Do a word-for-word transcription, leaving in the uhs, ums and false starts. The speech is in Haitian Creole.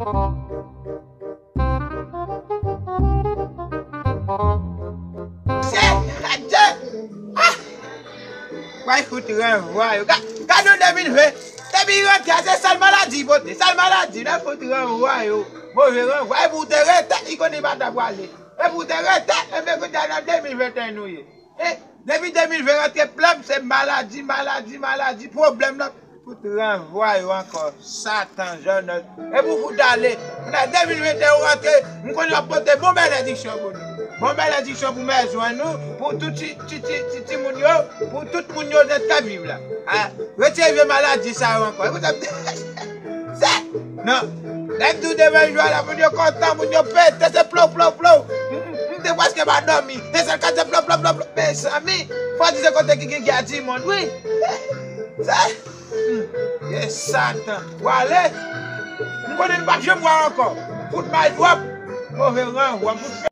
Se, adye! Ah! Way fout ranvwa yo. Ga-, gade w de mil ven. Depi rantre, se sèl maladi pote. Sèl maladi, lè fout ranvwa yo. Move ranvwa. E pou te rete, li konnen pa ta pwale. E pou te rete, e men kounye a nan de mil venteyen nou ye. E, depi de mil ven rantre, plenm se maladi, maladi, maladi, pwoblèm nan. Fout ranvwa yo ankò. Satan, jònòt. E pou fout ale. Nan de mil venteyen rantre, m konnen w ap pote bon benediksyon pou nou. Bon benediksyon pou mezon nou, pou tout ti, ti, ti, ti, timoun yo, pou tout moun yo nèt k ap viv la. A, retire vye maladi sa yo ankò. E pou sa, se, non. Lè m di w demen jou a la, moun yo kontan, moun yo pete, se plow, plow, plow. M, m, m te prèske pa dòmi. Se sèl kat se plow, plow, plow, plow. Mezanmi, fò di se kote ki gen gè a timoun, wi. Se, hmm, e Satan. W ale. M konnen n p ap janm wè ankò. Fout mal twòp. Move ranvwa. Fout